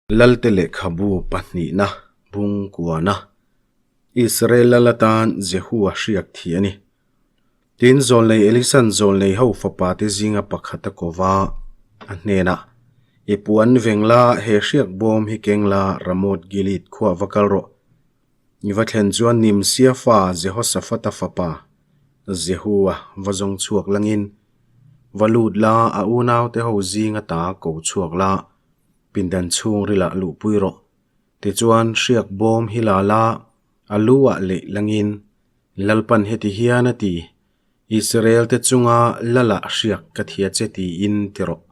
Lalte lehkhabu pahnihna bung kuana Israel lal atan Jehua hriak thih a ni. Tin, zawlnei Elisan zawlnei ho fapate zinga pakhat a ko va, a hnenah, I puan veng la, he hriak bawm hi keng la, Ramoth Gilead khuah va kal rawh. I va thlen chuan Nimsia fa Jehoshaphat-a fapa Jehua va zawng chhuak langin, va lut la, a unaute ho zinga ta ko chhuak la, Pindan chhungrilah luhpui rawh. Tichuan, hriak bawm hi la la, a lu ah leih langin, Lalpan heti hian a ti, Israel-te chunga Lalah hriak ka thia che tiin ti rawh.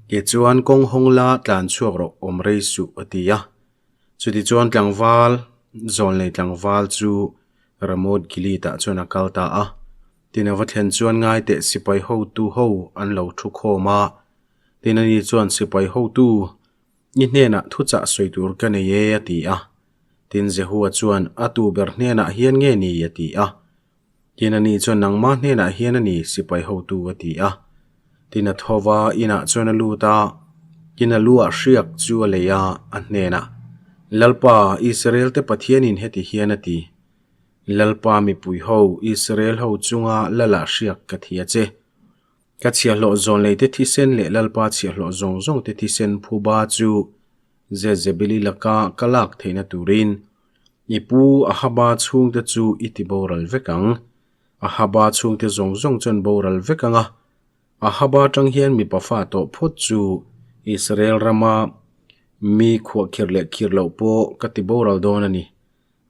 Tichuan, kawng hawng la tlan chhuak rawh awm rei suh a ti a. Chutichuan tlangval, zawlnei tlangval chu Ramoth Gilead-ah chuan a kal ta a. Tin, a va thlen chuan ngaiteh sipai hotu ho an lo thu khawm a. Tin ani chuan sipai hotu, I hnenah thuchah sawi tur ka nei e, a ti a. Tin Jehua chuan, A tu ber hnenah hian nge ni? a ti a. Tin ani chuan, Nangma hnenah hian a ni, sipai hotu, a ti a. Tin a tho va, inah chuan a lut a, tin a luah hriak chu a lei a, a hnenah, Lalpa, Israel-te Pathianin heti hian a ti, Lalpa mipui ho, Israel ho chunga Lalah hriak ka thia che. Ka chhiahhlawh zawnleite thisen leh Lalpa chhiahhlawh zawng zawngte thisen phuba chu Jezebeli laka ka lak theihna turin i pu Ahaba chhungte chu i ti boral vek ang. Ahaba chhungte zawng zawng chuan boral vek ang a, Ahaba atang hian mipa fa tawh phawt chu Israel rama mi khuahkhirh leh khirh loh pawh ka ti boral dawn a ni.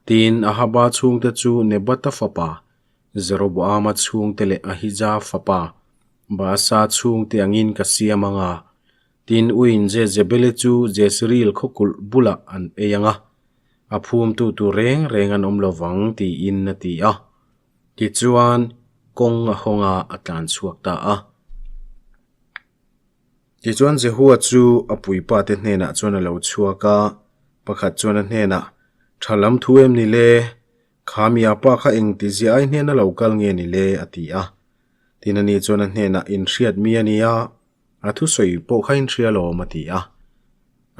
Tin, Ahaba chhungte chu Nebata fapa Jeroboama chhungte leh Ahija fapa Baasa chhungte angin ka siam ang a, tin uiin Jezebeli chu Jezreel khawkulh bulah an ei ang a, a phumtu tur reng reng an awm lo vang tiin a ti a. Tichuan, kawng a hawng a, a tlan chhuak ta a. Tichuan Jehua chu a puipate hnenah chuan a lo chhuak a, pakhat chuan a hnenah, Tha lam thu em ni le? Kha mi a pa kha engti zia ai hnena lo kal nge ni le? a ti a. Tin ani chuan a hnenah inhriat mi a nia, a thusawi pawh kha inhria lawm a ti a.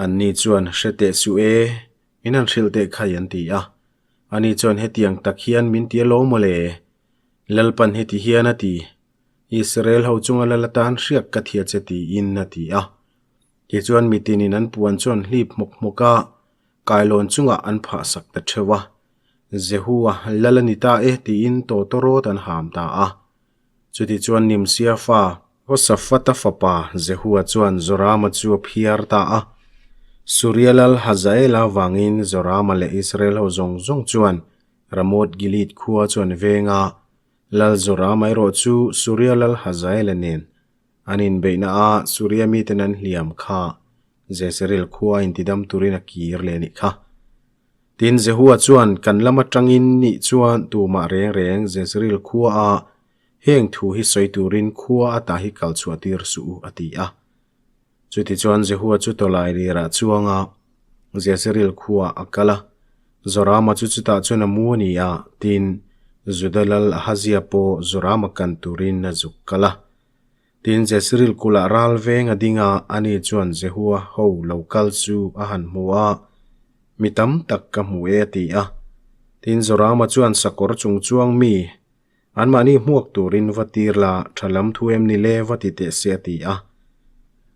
Anni chuan hre teh suh e, min han hrilh teh khai an ti a. Ani chuan hetiang tak hian min ti alawm mawle? Lalpan heti hian a ti, Israel ho chunga lal atan hriak ka thia che tiin a ti a. Tichuan mitinin an puan chuan hlip hmawk hmawk a, Kailawn chungah an phah sak ta theuh a, Jehua lal a ni ta e tiin tawtawrawt an ham ta a. Chutichuan Nimsia fa, Hosafata fapa Jehua chuan Zorama chu a phiar ta a. Suria lal Hazaela vangin Zorama leh Israel ho zawng zawng chuan Ramoth Gilead khua chu an veng a, Lal Zorama erawh chu Suria lal Hazaela nen an inbeihna a Suria miten an hliam kha Jezreel khua intidam turin a kir leh a nih kha. Tin, Jehua chuan kan lam atangin nih chuan tumah reng reng Jezreel khua a heng thu hi sawi turin khua ata hi kal chhuah tir suh u a ti a. Chutichuan Jehua chu tawlai rirah chuanga Jezreel khua a kal a, Zorama chu chutah chuan a mu a ni a, tin, Juda lal Ahazia pawh Zorama kan turin a zuk kal a. Tin, Jezreel kulh ral veng a ding a, ani chuan Jehua ho lo kal chu a han hmu a, Mi tam tak ka hmu e a ti a. Tin, Zorama chuan sakawr chung chuang mi, anmahni hmuak turin va tir la, tha lam thu em ni le va ti teh se a ti a.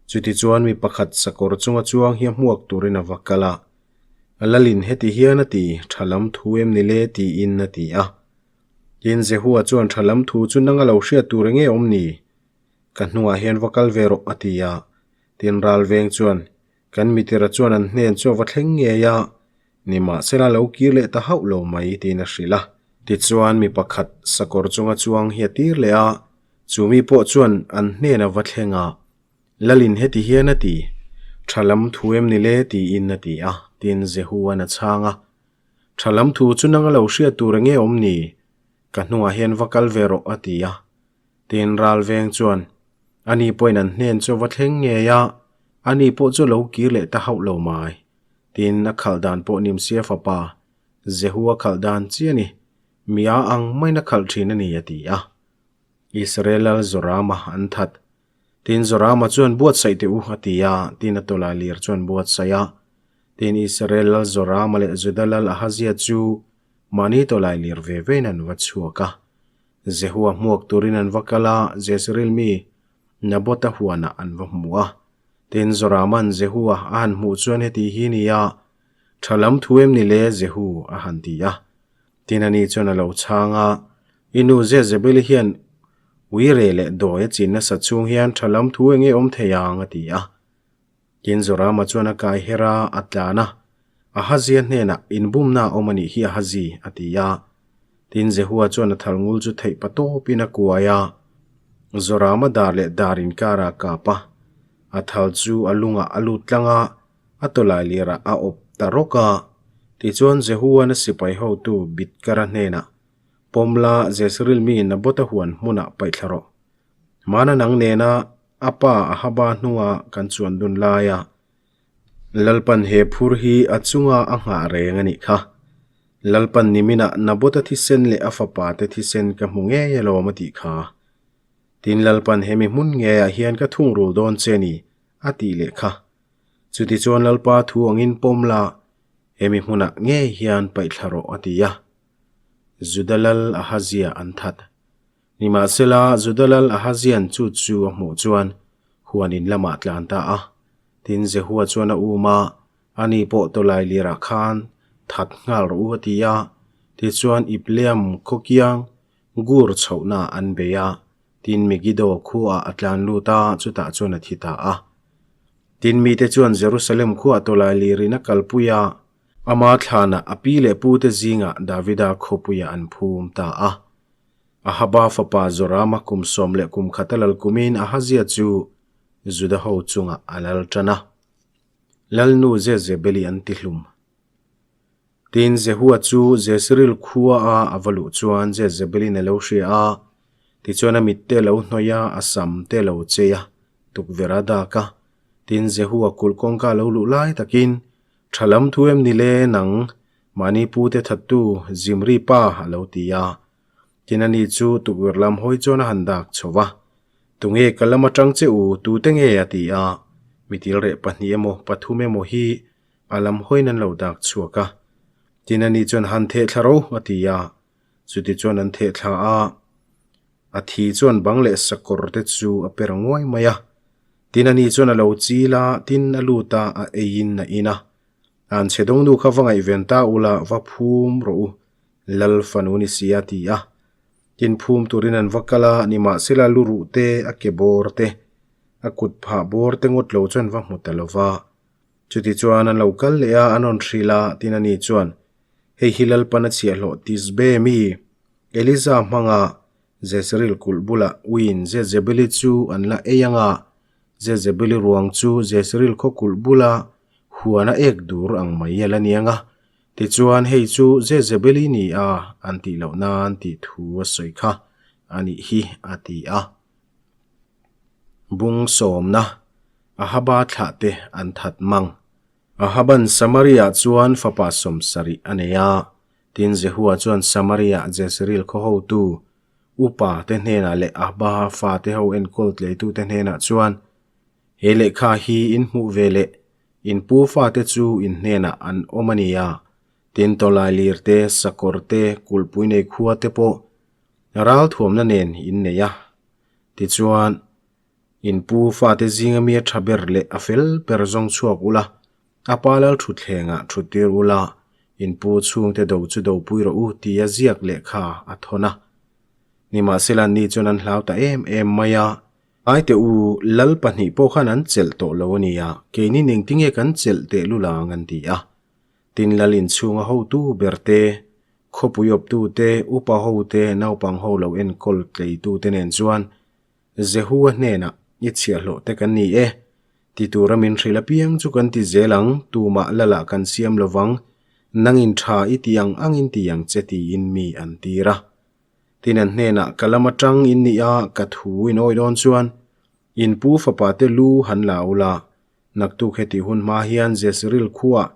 Chutichuan mi pakhat sakawr chunga chuang hi a hmuak turin a va kal a, Lalin heti hian a ti, tha lam thu em ni le tiin a ti a. Tin, Jehua chuan tha lam thu chu nanga lo hriat tur enge awm ni? Ka hnungah hian va kal ve rawh, a ti a. Tin, ral veng chuan, Kan mitira chuan an hnen chu a va thleng ngei a, nimahsela lo kir leh ta hauh lo mai, tiin a hrilh a. Tichuan, mi pakhat sakawr chunga chuang hi a tir leh a, chu mi pawh chuan an hnen a va thleng a. Lalin heti hian a ti, Tha lam thu em ni le? tiin a ti a. Tin, Jehua'n a chhang a, Tha lam thu chu nanga lo hriat tur enge awm ni? Ka hnungah hian va kal ve rawh a ti a. Tin ral veng chuan ani pawhin an hnen chu a va thleng ngei a, ani pawh chu lo kir leh ta hauh lo mai. Tin a khalh dan pawh Nimsia fapa Jehu a khalh dan chi a ni, mi a ang maiin a khalh thin a ni a ti a. Israel lal Zorama an that. Tin Zorama chuan buatsaih teh u a ti a, tin a tawlai lir chuan buatsaih a. Tin, Israel lal Zorama leh Juda lal Ahazia chu mahni tawlai lir ve vein an va chhuak a. Jehua hmuak turin an va kal a, Jezreel mi Nabotha huanah an va hmu a. Tin, Zorama'n Jehua a han hmuh chuan heti hi ni a, Tha lam thu em ni le, Jehu? a han ti a. Tin, ani chuan a lo chhang a, I nu Jezebeli hian uire leh dawi a chin nasa chhung hian tha lam thu eng nge awm thei ang? a ti a. Tin, Zorama chuan a kai her a, a tlan a. Ahazia hnenah, Inbumna a awm a nih hi Ahazi, a ti a. Tin, Jehua chuan a thal ngul chu theih pa tawpin a kuai a. Zorama dar leh dar inkarah a kap a. A thal chu a lungah a lut tlang a, a tawlai lirah a awp ta rawk a. Tichuan, Jehua'n a sipai hotu Bidkara hnenah, Pawmla, Jezreel mi Nabotha huan hmunah paihthla rawh. Hmana nang nena a pa Ahaba hnunga kan chuan dun laia Lalpan he phur hi a chunga a nghah reng a nih kha. Lalpan niminah Nabotha thisen leh a fapa te thisen ka hmu ngei alawm a tih kha. Tin Lalpan hemi hmun ngeiah hian ka thungrul dawn che ni a tih leh kha. Chutichuan Lalpa thu angin pawm la, hemi hmunah ngei hian paihthla rawh a ti a. Juda lal Ahazia an that. Nimahsela, Juda lal Ahazian chu chu a hmuh chuan huan in lamah tlan ta a. Tin, Jehua chuan a um a, Ani pawh tawlai lirah khan that nghal rawh u a ti a. Tichuan, Ibleam khaw kiang Gur chhohna an bei a, tin Megiddo khuaah a tlan lut a, chutah chuan a thi ta a. Tin, mite chuan Jerusalem khuaah tawlai lirin a kalpui a, ama thlanah a pi leh pute zingah Davida khawpuiah an phum ta a. Ahaba fapa Jorama kum sawm leh kum khat a lal kumin Ahazia chu Juda ho chungah a lal tan a. Lalnu Jezebeli an ti hlum. Tin, Jehua chu Jezreel khua a a va luh chuan Jezebelin a lo hria a, tichuan a mit te a lo hnawih a, a sam te a lo chei a, tukverh a dak a. Tin, Jehua kulh kawngka a lo luh lai takin, Tha lam thu em ni le nang? Mahni pute thattu Zimri pa a lo ti a. Tin ani chu tukverh lam hawi chuan a han dak chho va. Tunge ka lam atang che u, tute nge a ti a. Mitil reh pahnih emaw pathum emaw hi a lam hawiin an lo dak chhuak a. Tin ani chuan han theh thla ro a ti a. Chuti chuan an theh thla a. A thi chuan bang leh sakawr te chu a per nguai mai a. Tin ani chuan a lo chil a, tin a lut a, a eiin a in a. An chhe dawngnu kha va ngaihven ta ula, va phum rawh u, Lal fanu ni si a ti a. Tin phum turin an va kal a, nimahsela lu ruh te, a ke bawr te, a kut phah bawr te ngawt lo chuan va hmu ta lo va. Chutichuan an lo kal leh a, an rawn hrilh a, tin ani chuan, Hei hi Lalpan a chhiahhlawh Tisbe mi, Eliza hmanga Jezreel kulh bulah uiin Jezebeli chu an la ei ang a, Jezebeli ruang chu Jezreel khaw kulh bula huan a ek dur ang mai a la ni ang a. Tichuan, hei chu Jezebeli ni a an tih loh nan tih thu a sawi kha a nih hi, a ti a. Bung sawmna, Ahaba thlahte an that mang. Ahaban Samaria chuan fapa sawmsarih a nei a. Tin, Jehua chuan Samaria Jezreel khaw hotu, upa te hnenah leh Ahaba fate ho enkawl tleitute hnenah chuan, He lehkha hi in hmuh ve leh in pu fate chu in hnenah an awm a ni a, tin tawlai lir te, sakawr te, kulhpui nei khua te pawh ral thuamna nen in nei a. Tichuan, in pu fate zinga mi a tha ber leh a fel ber zawng chhuak ula, A pa lal thutthlengah thuttir ula, in pu chhungte do chu do pui rawh u tia ziak lehkha a thawn a. Nimahsela ni chuan an hlau ta em em mai a. Aite u, lal pahnih pawh khan an chelh tawh lo a nia, keini ning tinge kan chelh teh lul ang an ti a. Tin lal inchhunga hotu ber te, khawpui awptu te, upa ho te, naupang ho lo enkawl tleitu te nen chuan Jehua hnenah, I chhiahhlawh te kan ni e. Ti tura min hrilh apiang chu kan ti zel ang, tumah lalah kan siam lo vang, nangin tha i ti ang angin ti ang che tiin mi an tir a. Tin an hnenah, Ka lam atang in nih a, ka thu in awi dawn chuan, in pu fapa te lu han la ula, naktuk heti hun hma hian Jezreel khuaah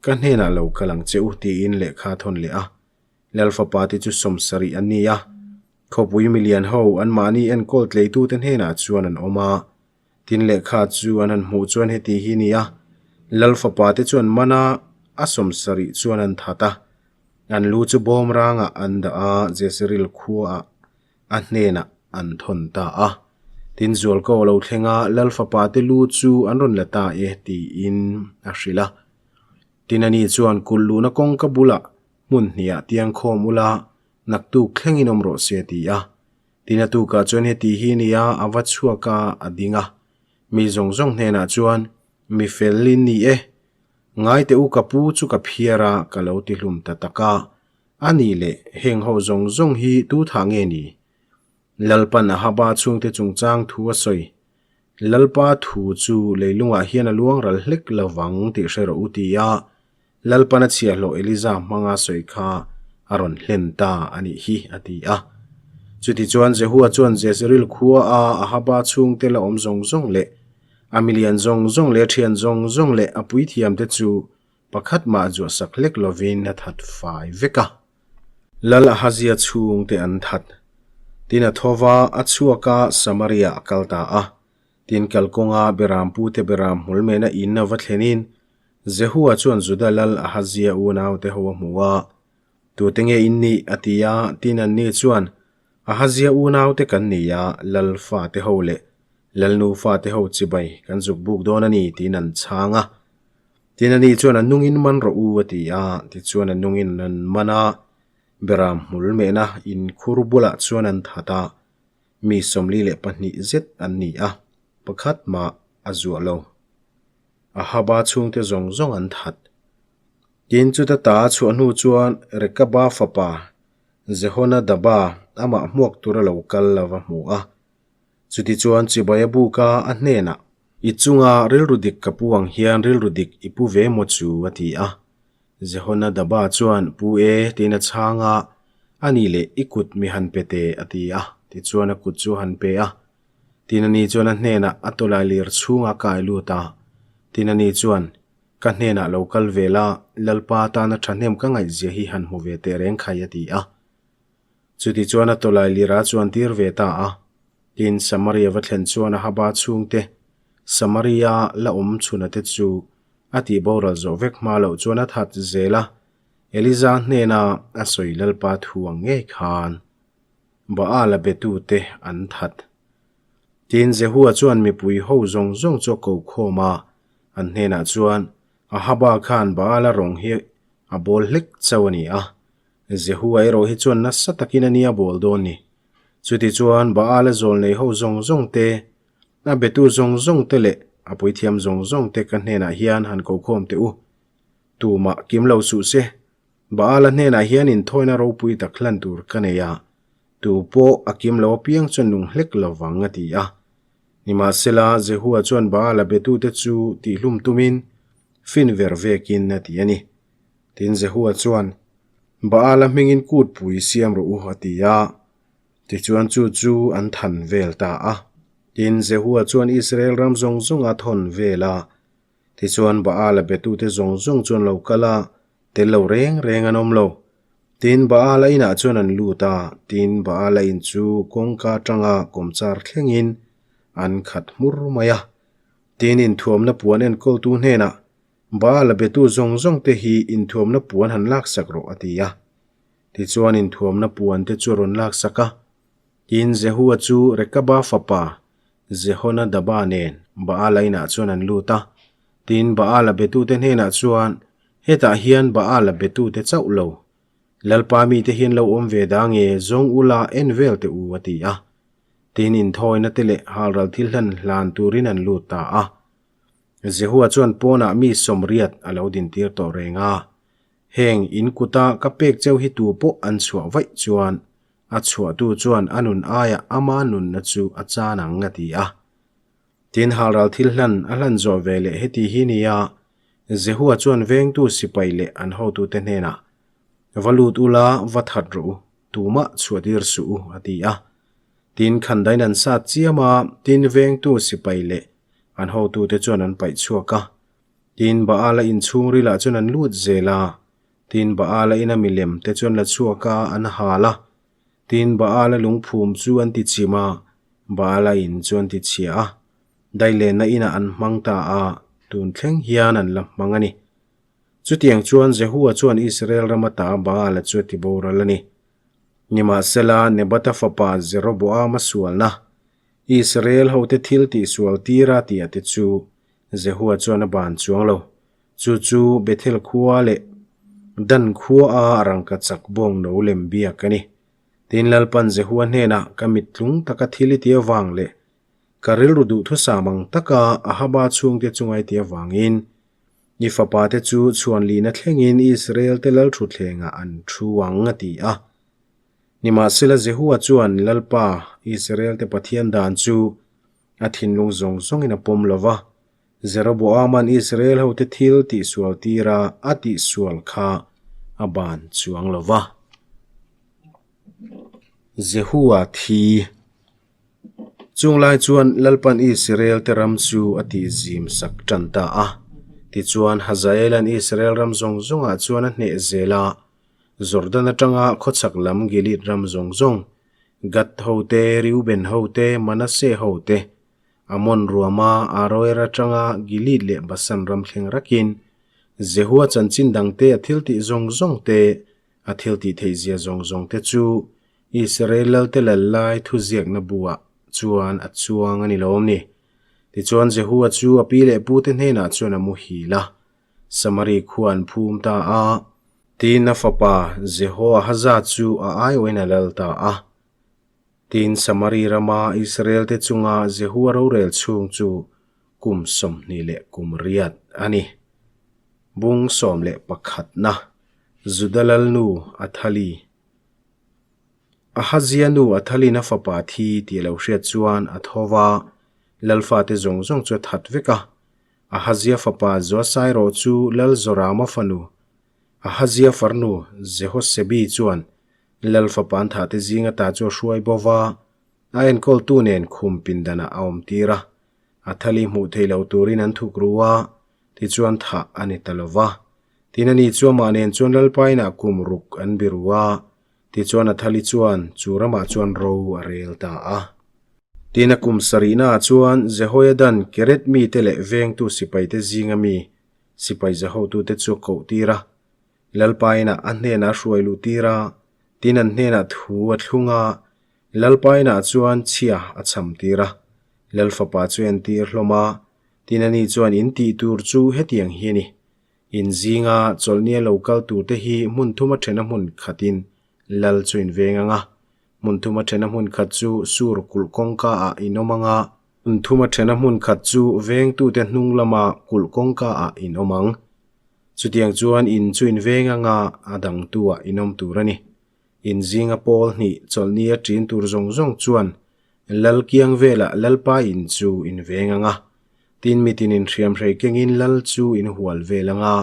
ka hnenah lo kal ang che u tiin lehkha a thawn leh a. Lal fapa te chu sawmsarih an ni a, Khawpui milian ho anmahni enkawl tleitute hnenah chuan an awm a. Tin lehkha chu an han hmuh chuan heti hi ni a. Lal fapa te chuan man a, a 70 chuan an that a. An lu chu bawm rangah an dah a, Jezreel khuaah a hnenah an thawn ta a. Tin, Zualko a lo thleng a, Lal fapa te lu chu an rawn la ta e, tiin a hrilh a. Tin, ani chuan kulh luhna kawngka bulah hmun hniah tiang khawm ula, naktuk thlengin awm rawh se, a ti a. Tin, a tukah chuan heti hi a ni a, a va chhuak a, a ding a. Mi zawng zawng hnenah chuan, Mi fel in ni e. Ngai teh u ka pu chu ka phiar a, ka lo ti hlum ta tak a. A nih leh, heng ho zawng zawng hi tu thah nge ni? Lalpan Ahaba chhungte chungchang thu a sawi. Lalpa thu chu leilungah hian a luang ral hlek lo vang tih hre rawh u ti a, Lalpan a chhiahhlawh Eliza hmanga sawi kha a rawn hlen ta a nih hi, a ti a. Chutichuan Jehua chuan Jezreel khua a Ahaba chhungte la awm zawng zawng leh a milian zawng zawng leh a thian zawng zawng leh a puithiamte chu pakhat mah zuahsak hlek lovin a that fai vek a. Lal Ahazia chhungte an that. Tin a tho va, a chhuak a, Samaria a kal ta a. Tin kalkawnga Beram pute Beram hmul mena in a va thlenin Jehua chuan Juda lal Ahazia unaute ho a hmu a, Tute nge in nih? a ti a, tin anni chuan, Ahazia unaute kan ni a, lal fate ho leh lalnu fate ho chibai kan zuk buk dawn a ni, tiin an chhang a. Tin ani chuan a nungin man rawh u, a ti a, tichuan a nungin an man a, Beram hmul mehna inkhur bulah chuan an that a, mi 42 zet an ni a, pakhat mah a zuah lo. Ahaba chhungte zawng zawng an that. Tin chuta ta a chhuah hnu chuan Rekaba fapa Jehonadaba amah hmuak tura lo kal lo va hmu a. Chutichuan chibai a buk a, a hnenah, I chunga rilru dik ka pu ang hian rilru dik i pu ve maw chu? a ti a. Jehonadaba chuan, Pu e, tiin a chhang a, A nih leh i kut mi han pe teh, a ti a. Tichuan a kut chu a han pe a. Tin ani chuan a hnenah a tawlai lir chhungah a kai lut a. Tin ani chuan, Ka hnenah lo kal ve la, Lalpa tana thahnem ka ngaihzia hi han hmu ve teh reng khai, a ti a. Chutichuan a tawlai lira chuan tir ve ta a. Tin, Samaria va thlen chuan Ahaba chhungte, Samaria la awm chhuna te chu a tih boral zawh vek hma loh chuan a that zel a, Eliza hnena a sawi Lalpa thu ang ngei khan Baal-a betute an that. Tin, Jehua chuan mipui ho zawng zawng chu a ko khawm a, an hnenah chuan, Ahaba khan Baal-a rawng hi a bawl hlek chauh a ni a, Jehua erawh hi chuan nasa takin a nia bawl dawn ni. Chutichuan Baal-a zawl nei ho zawng zawng te, a betu zawng zawng te leh a puithiam zawng zawng te ka hnenah hian han ko khawm teh u. Tumah kim lo suh se, Baal-a hnenah hian inthawina ropui tak hlan tur ka nei a, tu pawh a kim lo apiang chuan nung hlek lo vang a ti a. Nimahsela, Jehua chuan Baal-a betute chu tihhlum tumin fin ver vekin a ti a ni. Tin, Jehua chuan, Baal-a hmingin kutpui siam rawh u, a ti a. Tichuan chu chu an than vel ta a. Tin, Jehua chuan Israel ram zawng zawng a thawn vel a. Tichuan Baal-a betute zawng zawng chuan lo kal a, tel lo reng reng an awm lo. Tin, Baal-a inah chuan an lut a, tin, Baal-a in chu kawngka atanga kawmchar thlengin an khat hmur mai a. Tin, inthuamna puan enkawltu hnenah, Baal-a betu zawng zawng te hi inthuamna puan han laksak rawh, a ti a. Tichuan inthuamna puan te chu a rawn laksak a. Tin, Jehua chu Rekaba fapa Jehonadaba nen Baal-a inah chuan an lut a. Tin, Baal-a betute hnenah chuan, Hetah hian Baal-a betute chauh lo, Lalpa mite hian lo awm ve da nge, zawng ula en vel teh u, a ti a. Tin, inthawina te leh halral thil hlan hlan turin an lut ta a. Jehua chuan pawnah mi 80 a lo dintir tawh reng a. Heng in kuta ka pek cheu hi tu pawh an chhuah vaih chuan a chhuahtu chuan a nun aiah ama nunna chu a chan ang a ti a. Tin halral thil hlan a hlan zawh ve leh heti hi nia, Jehua chuan vengtu sipai leh an hotute hnenah, Va lut ula, va that rawh u, tumah chhuahtir suh u, a ti a. Tin khandain an sat chiam a, tin vengtu sipai leh An hotute chuan an paih chhuak a, tin Baal-a inchhung rilah chuan an lut zel a, tin Baal-a ina milem te chuan la chhuak a, an hal a, tin Baal-a lungphum chu an ti chim a, Baal-a in chu an ti chhia a, dailenna inah an hmang ta a. tun thleng hian an la hmang a ni. Chutiang chuan Jehua chuan Israel ram ata Baal-a chu a ti boral a ni. Nimahsela, Nebata fapa Jeroboama sualna, Israel hote thil tihsual tira tih te chu Jehua chuan a ban chuang lo. Chu chu Bethel khua leh Dan khuaa rangkachak bawng no lem biak a ni. Tin, Lalpan Jehua hnenah ka mit tlung taka thil i ti avang leh ka rilru duhthusam ang taka Ahaba chhungte chunga i ti avangin i fapate chu chhuanlihna thlengin Israel-te lalthutthlengah an thu ang, a ti a. Nimahsela Jehua chuan Lalpa, Israel-te Pathian dan chu a thinlung zawng zawngin a pawm lo va, Jeroboama'n Israel hote thil tihsual tira a tihsual kha a ban chuang lo va. Jehua thi. Chung lai chuan Lalpan Israel te ram chu a tihzim sak tan ta a. Tichuan Hazaela'n Israel ram zawng zawngah chuan a hneh zel a, Jordan atanga khawchhak lam Gilead ram zawng zawng, Gad hote, Reuben hote, Manasseh hote, Amon ruama Aroer atanga Gilead leh Basan ram thleng rakin Jehua chanchin dangte a thiltih zawng zawng te, a thiltih theihzia zawng zawng te chu Israel lalte lal lai thuziakna buah chuan a chuang a ni lo awm ni. Tichuan Jehua chu a pi leh pute hnenah chuan a muhil a, Samari khua an phum ta a. Tin a fapa Jehoahaza chu a aiawhin a lal ta a. Tin, Samari rama Israel-te chunga Jehua rorel chhung chu kum 20 leh kum riat a ni. Bung 11na, Juda lalnu Athali. Ahazia nu Athali'n a fapa thi tih a lo hriat chuan a tho va, lalfate zawng zawng chu a that vek a. Ahazia fapa Joasai erawh chu Lal Zorama fanu Ahazia farnu Jehosebi chuan Lal fapa an thahte zing ata chu a hruai bo va, a enkawltu nen khum pindanah a awm tir a. A thali hmuh theih loh turin an thuk ru a, tichuan thah a ni ta lo va. Tin ani chu amah nen chuan Lalpa inah kum ruk an bi ru a, tichuan a thali chuan chu ramah chuan ro a rel ta a. Tin a kum sarihnaah chuan Jehoiadan Keret mite leh vengtu sipaite zinga mi sipai zahotute chu a koh tir a, Lalpa inah a hnenah a hruai luh tir a, tin an hnenah thu a thlung a, Lalpa inah chuan chhia a cham tir a, Lal fapa chu a entir hlawm a, tin ani chuan in tih tur chu hetiang hi a ni, In zinga chawlhnia lo kal turte hi hmun thuma thena hmun khatin Lal chu in veng ang a, hmun thuma thena hmun khat chu sur kulh kawngka ah in awm ang a, hmun thuma thena hmun khat chu vengtute hnung lama kulh kawngka ah in awm ang. Chutiang chuan in chu in veng anga a dangtu ah in awm tur a ni. In zinga pawl hnih chawlhni a ṭin tur zawng zawng chuan Lal kiang velah Lalpa in chu in veng anga, tin mitin in hriamhrei kengin Lal chu in hual vel anga,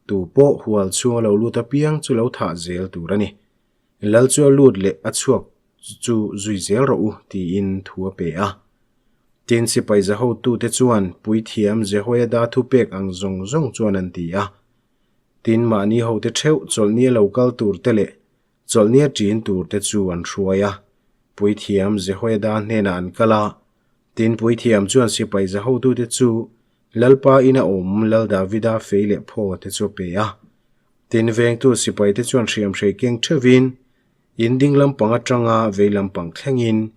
tu pawh hual chhunga lo lut apiang chu lo thah zel tur a ni. Lal chu a lut leh a chhuak chu zui zel rawh u, tiin thu a pe a. Tin, sipai zahotute chuan puithiam Jehoiada thupek ang zawng zawng chuan an ti a. Tin, mahni hote theuh chawlhnia lo kal turte leh chawlhnia ṭin turte chu an hruai a. Puithiam Jehoiada hnenah an kal a. Tin, puithiam chuan sipai zahotute chu Lalpa ina awm Lal Davida fei leh phaw te chu a pe a. Tin, vengtu sipaite chuan hriamhrei keng theuhin In ding lampang atanga vei lampang thlengin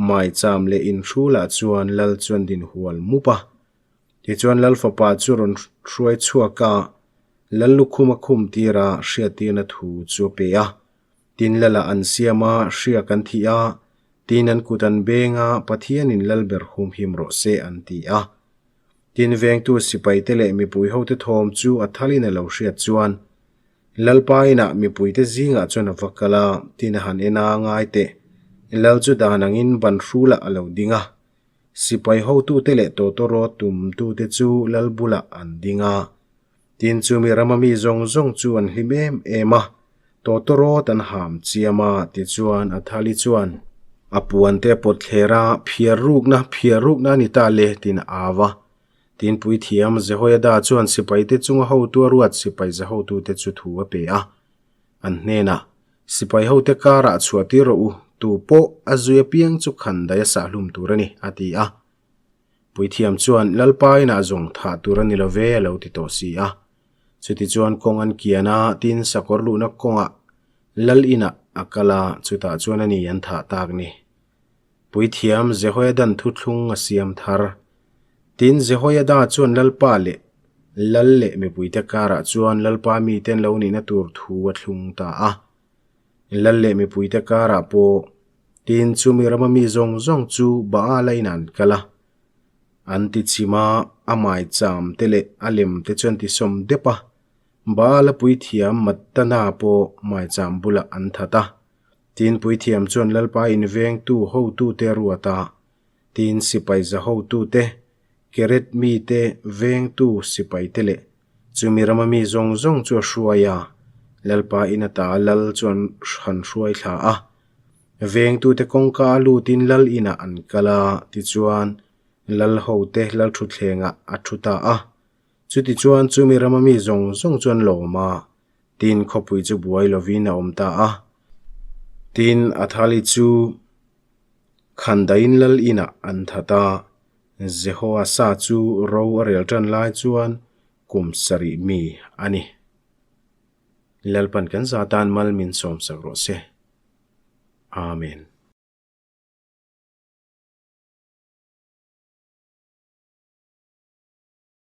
maicham leh inhrulah chuan Lal chuan din hual mup a. Tichuan Lal fapa chu rawn hruai chhuak a, Lal lukhum a khum tir a, hriattirna thu chu a pe a. Tin Lalah an siam a, hriak an thih a, tin an kut an beng a, Pathianin Lal ber humhim rawh se an ti a. Tin vengtu sipaite leh mipui hote thawm chu a thalin a lo hriat chuan Lalpa inah mipuite zingah chuan a va kal a, tin a han en a, ngai teh. Lal chu dan angin ban hrulah a lo ding a. Sipai hotute leh tawtawrawt tumtute chu lal bulah an ding a. Tin chumi rama mi zawng zawng chu an hlim em em a, tawtawrawt an ham chiam a, tichuan Athali chuan a puante a pawt thler a, phiar rukna, phiar rukna a ni ta le, tiin a au a. Tin puithiam Jehoiada chuan sipaite chunga hotu a ruat sipai zahotute chu thu a pe a. An hnenah, Sipai hote karah chhuah tir rawh u, tu pawh a zui apiang chu khan daih a sah hlum tur a ni, a ti a. Puithiam chuan, Lalpa inah zawng thah tur a ni lo ve, a lo ti tawh si a. Chutichuan kawng an kian a, tin sakawr luhna kawngah lal inah a kal a, chutah chuan a ni an thah tak ni. Puithiam Jehoiadan thuthlung a siam thar. Tin, Jehoiada chuan Lalpa leh Lal leh mipuite karah chuan Lalpa miten lo nihna tur thu a thlung ta a. Lal leh mipuite karah pawh tin chumi rama mi zawng zawng chu Baal-a inah an kal a. An ti chim a, a maicham te leh a lem te chu an ti sawm dep a. Baal-a puithiam Mattana pawh maicham bulah an that a. Tin puithiam chuan Lalpa invengtu hotute a ruat a, tin sipai za hotute, Keret mite vengtu sipaite leh chumi rama mi zawng zawng chu a hruai a, Lalpa in ata lal chu an han hruai thla a. Vengtute kawngka a lutin lal inah an kal a, tichuan lal hote lalthutthlengah a thu ta a. Chutichuan chumi rama mi zawng zawng chu an lawm a, Tin, khawpui chu buai lovin a awm ta a. Tin, Athali chu Khandaiin lal inah an that a, Jehoasa chu ro a rel tan lai chuan kum sarih mi a ni. Lalpan kan za tan mal min sawmsak rawh se. Amen.